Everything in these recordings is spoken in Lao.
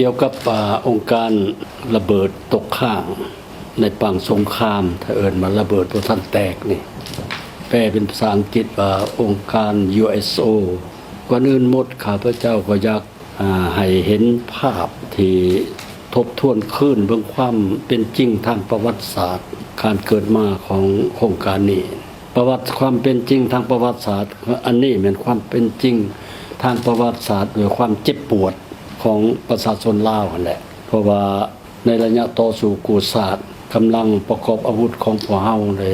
ກ່ຽວກັບ ອາ ອົງການລະເບີດຕົກຄ້າງໃນປາງສົງຄາມ ຖ້າເອີ້ນວ່າລະເບີດບໍ່ທັນແຕກນີ້ ແປເປັນພາສາອັງກິດວ່າອົງການ ຢູເອັສໂອ. ກ່ອນອື່ນໝົດ ຂ້າພະເຈົ້າກໍຢາກ ອາ ໃຫ້ເຫັນພາບທີ່ທົບທວນຄືນເບິ່ງຄວາມເປັນຈິງທາງປະຫວັດສາດ ການເກີດມາຂອງໂຄງການນີ້. ປະຫວັດ ຄວາມເປັນຈິງທາງປະຫວັດສາດ ອັນນີ້ແມ່ນຄວາມເປັນຈິງທາງປະຫວັດສາດ ດ້ວຍຄວາມເຈັບປວດຂອງປະຊາຊົນລາວຫັ້ນແຫຼະ. ເພາະວ່າໃນໄລຍະຕໍ່ສູ້ກູ້ຊາດ ກຳລັງປະກອບອາວຸດຂອງພວກເຮົາໄດ້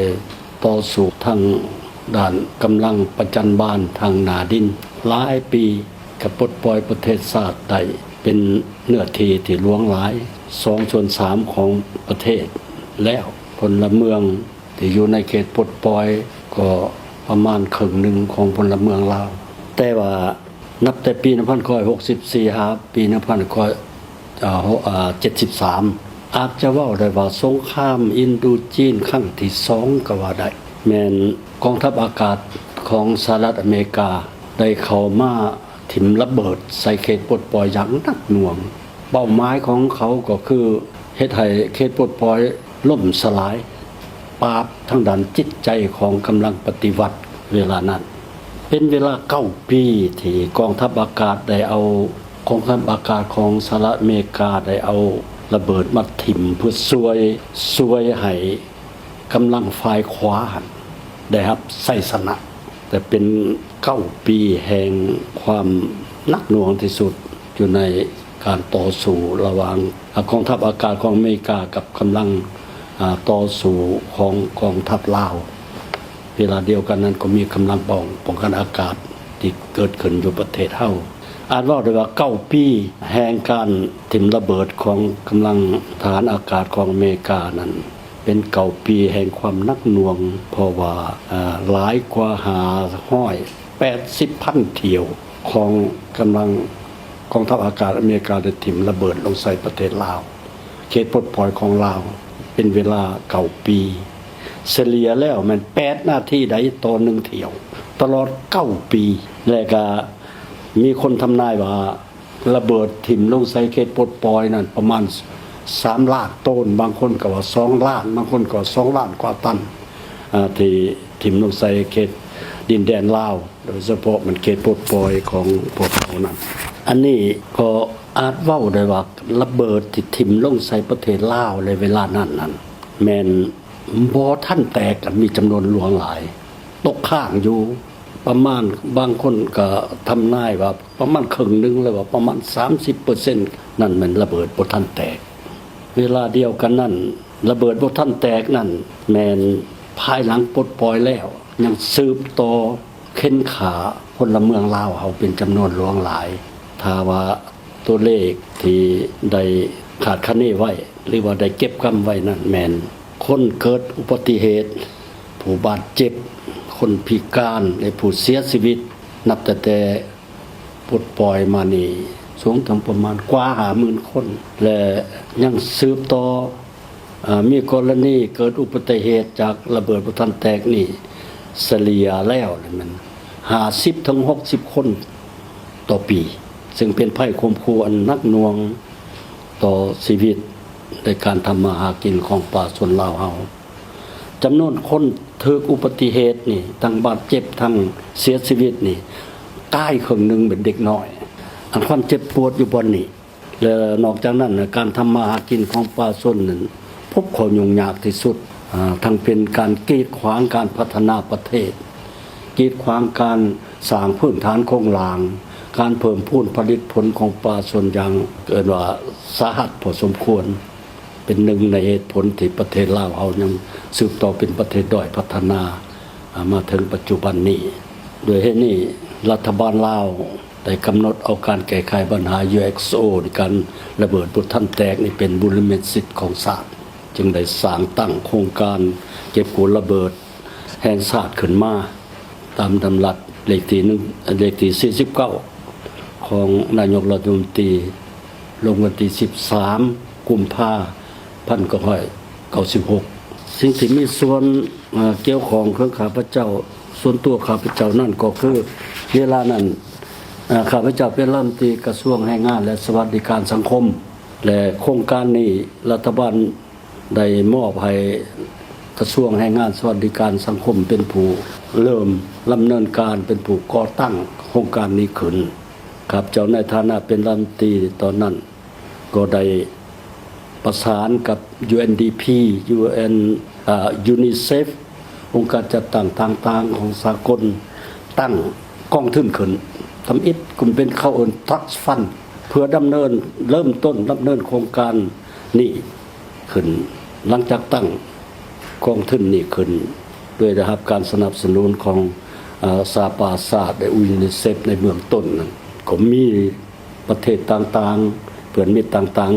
ຕໍ່ສູ້ທັງດ້ານກຳລັງປະຈັນບານທາງໜ້າດິນຫຼາຍປີ ກະປົດປ່ອຍປະເທດຊາດໄດ້ເປັນເນື້ອທີ່ທີ່ຫຼວງຫຼາຍ ສອງສ່ວນສາມຂອງປະເທດແລ້ວ. ພົນລະເມືອງທີ່ຢູ່ໃນເຂດປົດປ່ອຍກໍປະມານເຄິ່ງໜຶ່ງຂອງພົນລະເມືອງລາວ. ແຕ່ວ່ານັບແຕ່ປີໜຶ່ງພັນເກົ້າຮ້ອຍຫົກສິບສີ່ ຫາປີໜຶ່ງພັນເກົ້າຮ້ອຍ ເຈັດສິບສາມ ອາດຈະເວົ້າໄດ້ວ່າສົງຄາມອິນໂດຈີນຄັ້ງທີສອງກໍວ່າໄດ້ ແມ່ນກອງທັບອາກາດຂອງສະຫະລັດອາເມລິກາໄດ້ເຂົ້າມາ ຖິ້ມລະເບີດໃສ່ເຂດປົດປ່ອຍຢ່າງໜັກໜ່ວງ. ເປົ້າໝາຍຂອງເຂົາກໍຄືເຮັດໃຫ້ເຂດປົດປ່ອຍລົ້ມສະຫຼາຍ ປາບທາງດ້ານຈິດໃຈຂອງກຳລັງປະຕິວັດເວລານັ້ນ. ເປັນເວລາເກົ້າປີທີ່ກອງທັບອາກາດໄດ້ເອົາ ກອງທັບອາກາດຂອງສະຫະລັດອາເມລິກາໄດ້ເອົາລະເບີດມາຖິ້ມເພື່ອຊ່ວຍ ຊ່ວຍໃຫ້ ກຳລັງຝ່າຍຂວາຫັ້ນໄດ້ຮັບໄຊຊະນະ, ແຕ່ເປັນເກົ້າປີແຫ່ງຄວາມໜັກໜ່ວງທີ່ສຸດຢູ່ໃນການຕໍ່ສູ້ລະຫວ່າງ ອາ ກອງທັບອາກາດຂອງອາເມລິກາກັບກຳລັງ ອາ ຕໍ່ສູ້ຂອງກອງທັບລາວ. ເວລາດຽວກັນນັ້ນກໍມີກຳລັງປ້ອງ ປ້ອງກັນອາກາດທີ່ເກີດຂຶ້ນຢູ່ປະເທດເຮົາ. ອາດເວົ້າໄດ້ວ່າເກົ້າປີແຫ່ງການຖິ້ມລະເບີດຂອງກຳລັງທະຫານອາກາດຂອງອາເມລິການັ້ນ ເປັນເກົ້າປີແຫ່ງຄວາມໜັກໜ່ວງ, ເພາະວ່າ ອາ ຫຼາຍກວ່າຫ້າຮ້ອຍແປດສິບພັນຖ້ຽວຂອງກຳລັງກອງທັບອາກາດອາເມລິກາໄດ້ຖິ້ມລະເບີດລົງໃສ່ປະເທດລາວ, ເຂດປົດປ່ອຍຂອງລາວ ເປັນເວລາເກົ້າປີ, ສະເລ່ຍແລ້ວແມ່ນແປດນາທີໃດຕໍ່ໜຶ່ງຖ້ຽວ ຕະຫຼອດເກົ້າປີ. ແລະກະມີຄົນທຳນາຍວ່າ ລະເບີດຖິ້ມລົງໃສ່ເຂດປົດປ່ອຍນັ້ນປະມານສາມລ້ານໂຕນ, ບາງຄົນກໍວ່າສອງລ້ານ, ບາງຄົນກໍວ່າສອງລ້ານກວ່າຕັນ ອາ ທີ່ຖິ້ມລົງໃສ່ເຂດດິນແດນລາວ, ໂດຍສະເພາະມັນເຂດປົດປ່ອຍຂອງພວກເຮົານັ້ນ. ອັນນີ້ກໍອາດເວົ້າໄດ້ວ່າລະເບີດທີ່ຖິ້ມລົງໃສ່ປະເທດລາວໃນເວລານັ້ນນັ້ນ ແມ່ນບໍ່ທັນແຕກ ມີຈຳນວນຫຼວງຫຼາຍ ຕົກຄ້າງຢູ່ ປະມານ ບາງຄົນກໍທຳນາຍວ່າປະມານເຄິ່ງໜຶ່ງ ຫຼືວ່າປະມານສາມສິບເປີເຊັນ ນັ້ນແມ່ນລະເບີດບໍ່ທັນແຕກ. ເວລາດຽວກັນນັ້ນ ລະເບີດບໍ່ທັນແຕກນັ້ນ ແມ່ນພາຍຫຼັງປົດປ່ອຍແລ້ວ ຍັງສືບຕໍ່ເຂັ່ນຂ້າພົນລະເມືອງລາວເຮົາເປັນຈຳນວນຫຼວງຫຼາຍ. ຖ້າວ່າຕົວເລກທີ່ໄດ້ຄາດຄະເນໄວ້ ຫຼືວ່າໄດ້ເກັບກຳໄວ້ນັ້ນ ແມ່ນຄົນເກີດອຸບັດຕິເຫດ, ຜູ້ບາດເຈັບ, ຄົນພິການ ແລະ ຜູ້ເສຍຊີວິດ ນັບຕັ້ງແຕ່ປົດປ່ອຍມານີ້ ສູງເຖິງປະມານກວ່າຫ້າໝື່ນຄົນ ແລະ ຍັງສືບຕໍ່ ອາ ມີກໍລະນີເກີດອຸບັດຕິເຫດຈາກລະເບີດບໍ່ທັນແຕກນີ້ ສະເລ່ຍແລ້ວແມ່ນຫ້າສິບເຖິງຫົກສິບຄົນຕໍ່ປີ, ເຊິ່ງເປັນໄພຂົ່ມຂູ່ອັນໜັກໜ່ວງຕໍ່ຊີວິດ ແລະ ການທຳມາຫາກິນຂອງປະຊາຊົນລາວເຮົາ. ຈຳນວນຄົນຖືກອຸບັດຕິເຫດນີ້ ທັງບາດເຈັບ ທັງເສຍຊີວິດນີ້ ກາຍເຄິ່ງໜຶ່ງເປັນເດັກນ້ອຍ. ອັນຄວາມເຈັບປວດຢູ່ບ່ອນນີ້ ແລະ ນອກຈາກນັ້ນ ການທຳມາຫາກິນຂອງປະຊາຊົນນັ້ນ ພົບຂໍ້ຫຍຸ້ງຍາກທີ່ສຸດ, ອາ ທັງເປັນການກີດຂວາງການພັດທະນາປະເທດ, ກີດຂວາງການສ້າງພື້ນຖານໂຄງລ່າງ, ການເພີ່ມພູນຜະລິດຜົນຂອງປະຊາຊົນຢ່າງ ເອີ້ນວ່າສາຫັດພໍສົມຄວນ, ເປັນໜຶ່ງໃນເຫດຜົນທີ່ປະເທດລາວເຮົາຍັງສືບຕໍ່ເປັນປະເທດດ້ອຍພັດທະນາ ອາ ມາເຖິງປັດຈຸບັນນີ້. ດ້ວຍເຫດນີ້ ລັດຖະບານລາວໄດ້ກຳນົດເອົາການແກ້ໄຂບັນຫາ ຢູເອັສໂອ ໃນການລະເບີດບໍ່ທັນແຕກນີ້ເປັນບຸລິມະສິດຂອງຊາດ, ຈຶ່ງໄດ້ສ້າງຕັ້ງໂຄງການເກັບກູ້ລະເບີດແຫ່ງຊາດຂຶ້ນມາ ຕາມດຳລັດເລກທີໜຶ່ງ ເລກທີສີ່ສິບເກົ້າ ຂອງນາຍົກລັດຖະມົນຕີ ລົງວັນທີສິບສາມ ກຸມພາ ພັນເກົ້າຮ້ອຍເກົ້າສິບຫົກ. ສິ່ງທີ່ມີສ່ວນ ເອີ ກ່ຽວຂ້ອງຂອງຂ້າພະເຈົ້າ ສ່ວນຕົວຂ້າພະເຈົ້ານັ້ນກໍຄື ເວລານັ້ນ ເອີ່ ຂ້າພະເຈົ້າເປັນລັດຖະມົນຕີກະຊວງແຮງງານ ແລະ ສະຫວັດດີການສັງຄົມ ແລະ ໂຄງການນີ້ລັດຖະບານໄດ້ມອບໃຫ້ກະຊວງແຮງງານ ສະຫວັດດີການສັງຄົມເປັນຜູ້ເລີ່ມດຳເນີນການ ເປັນຜູ້ກໍ່ຕັ້ງໂຄງການນີ້ຂຶ້ນ. ຂ້າພະເຈົ້າໃນຖານະເປັນລັດຖະມົນຕີຕອນນັ້ນ ກໍໄດ້ປະສານກັບ ຢູ ເອັນ ດີ ພີ ຢູ ເອັນ ເອີ່ ຢູນິເຊັບ ອົງການຈັດຕັ້ງຕ່າງໆຂອງສາກົນ ຕັ້ງກອງທຶນຂຶ້ນທຳອິດ, ກຸ່ມເປັນເຂົາເອີ້ນ trust fund ເພື່ອດຳເນີນ ເລີ່ມຕົ້ນດຳເນີນໂຄງການນີ້ຂຶ້ນ. ຫຼັງຈາກຕັ້ງກອງທຶນນີ້ຂຶ້ນ ໂດຍໄດ້ຮັບການສະໜັບສະໜູນຂອງ ເອີ່ ສະຫະປະຊາຊາດ ແລະ ຢູນິເຊັບໃນເບື້ອງຕົ້ນນັ້ນ ກໍມີ ປະເທດຕ່າງໆ ເພື່ອນມິດຕ່າງ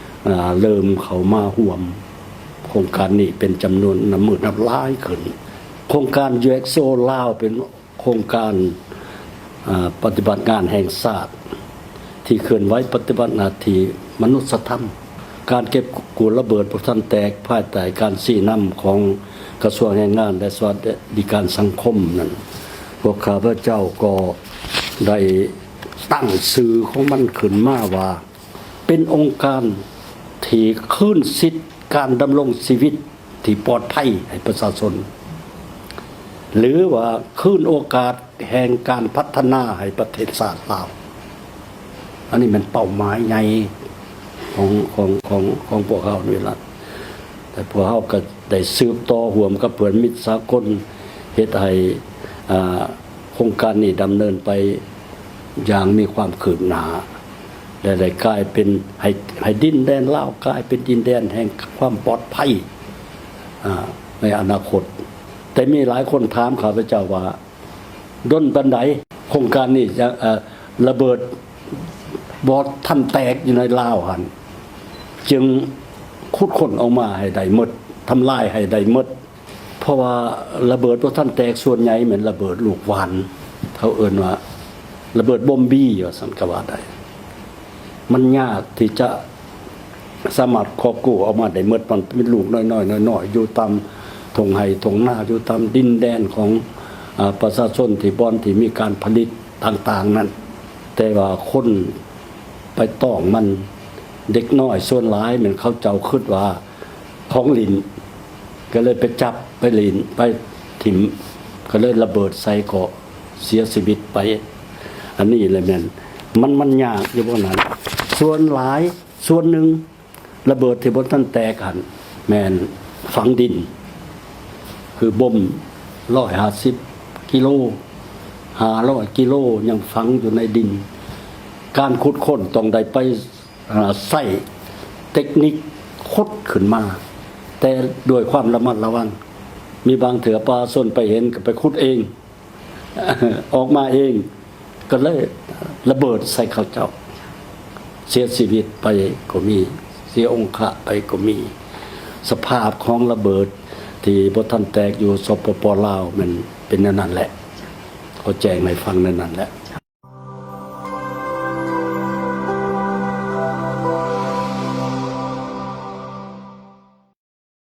ໆ ເລີ່ມເຂົ້າມາຮ່ວມໂຄງການນີ້ເປັນຈຳນວນນັບມື້ນັບຫຼາຍຂຶ້ນ. ໂຄງການ ຢູ ເອັກ ໂອ ລາວ ເປັນໂຄງການ ເອີ່ ປະຕິບັດງານແຫ່ງຊາດ ທີ່ເຄື່ອນໄຫວປະຕິບັດໜ້າທີ່ມະນຸດສະທຳ, ການເກັບກວດລະເບີດບໍ່ທັນແຕກ ພາຍໃຕ້ການຊີ້ນຳຂອງກະຊວງແຮງງານ ແລະ ສະຫວັດດີການສັງຄົມນັ້ນ ພວກຂ້າພະເຈົ້າກໍໄດ້ ຕັ້ງຊື່ຂອງມັນຂຶ້ນມາວ່າ ເປັນອົງການທີ່ຄືນສິດການດຳລົງຊີວິດທີ່ປອດໄພໃຫ້ປະຊາຊົນ ຫຼືວ່າຄືນໂອກາດແຫ່ງການພັດທະນາໃຫ້ປະເທດຊາດລາວ. ອັນນີ້ແມ່ນເປົ້າໝາຍໃຫຍ່ຂອງ ຂອງ ຂອງ ຂອງພວກເຮົານີ້ລະ ແຕ່ພວກເຮົາກໍໄດ້ສືບຕໍ່ຮ່ວມກັບເພື່ອນມິດສາກົນ ເຮັດໃຫ້ ອ່າ ໂຄງການນີ້ດຳເນີນໄປຢ່າງມີຄວາມຄືບໜ້າ ແລະ ໄດ້ກາຍເປັນ ໃຫ້ ໃຫ້ດິນແດນລາວກາຍເປັນດິນແດນແຫ່ງຄວາມປອດໄພ ອ່າ ໃນອະນາຄົດ. ແຕ່ມີຫຼາຍຄົນຖາມຂ້າພະເຈົ້າວ່າ ດົນປານໃດໂຄງການນີ້ຈະ ເອີ່ ລະເບີດບໍ່ທັນແຕກຢູ່ໃນລາວຫັ້ນ ຈຶ່ງຂຸດຄົ້ນອອກມາໃຫ້ໄດ້ໝົດ ທຳລາຍໃຫ້ໄດ້ໝົດ? ເພາະວ່າລະເບີດບໍ່ທັນແຕກ ສ່ວນໃຫຍ່ແມ່ນລະເບີດລູກຫວ່ານ ເຂົາເອີ້ນວ່າລະເບີດບົມບີວ່າຊັ້ນກໍວ່າໄດ້. ມັນຍາກທີ່ຈະສາມາດກອບກູ້ອອກມາໄດ້ໝົດ, ມັນເປັນລູກນ້ອຍໆ ນ້ອຍໆ ຢູ່ຕາມທົ່ງໄຮ່ທົ່ງນາ ຢູ່ຕາມດິນແດນຂອງ ອາ ປະຊາຊົນທີ່ບ່ອນທີ່ມີການຜະລິດຕ່າງໆນັ້ນ. ແຕ່ວ່າຄົນໄປຕ້ອງມັນ ເດັກນ້ອຍສ່ວນຫຼາຍແມ່ນເຂົາເຈົ້າຄິດວ່າຂອງຫຼິ້ນ ກໍເລີຍໄປຈັບໄປຫຼິ້ນໄປຖິ້ມ ກໍເລີຍລະເບີດໃສ່ກໍເສຍຊີວິດໄປ. ອັນນີ້ແຫຼະແມ່ນ ມັນ ມັນຍາກຢູ່ບ່ອນນັ້ນ. ສ່ວນຫຼາຍ ສ່ວນໜຶ່ງ ລະເບີດທີ່ບໍ່ທັນແຕກຫັ້ນແມ່ນຝັງດິນ ຄືບົມຮ້ອຍຫ້າສິບກິໂລ ຫ້າຮ້ອຍກິໂລ ຍັງຝັງຢູ່ໃນດິນ. ການຂຸດຄົ້ນຕ້ອງໄດ້ໄປ ອາ ໃຊ້ເຕັກນິກຂຸດຂຶ້ນມາ ແຕ່ດ້ວຍຄວາມລະມັດລະວັງ. ມີບາງເທື່ອປະຊາຊົນໄປເຫັນກໍໄປຂຸດເອງ ອອກມາເອງ ກໍເລີຍລະເບີດໃສ່ເຂົາເຈົ້າ ເສຍຊີວິດໄປກໍມີ ເສຍອົງຄະໄປກໍມີ. ສະພາບຂອງລະເບີດທີ່ບໍ່ທັນແຕກຢູ່ ສປປ ລາວ ແມ່ນເປັນແນວນັ້ນແຫຼະ ຂໍແຈ້ງໃຫ້ຟັງແນວນັ້ນແຫຼະ.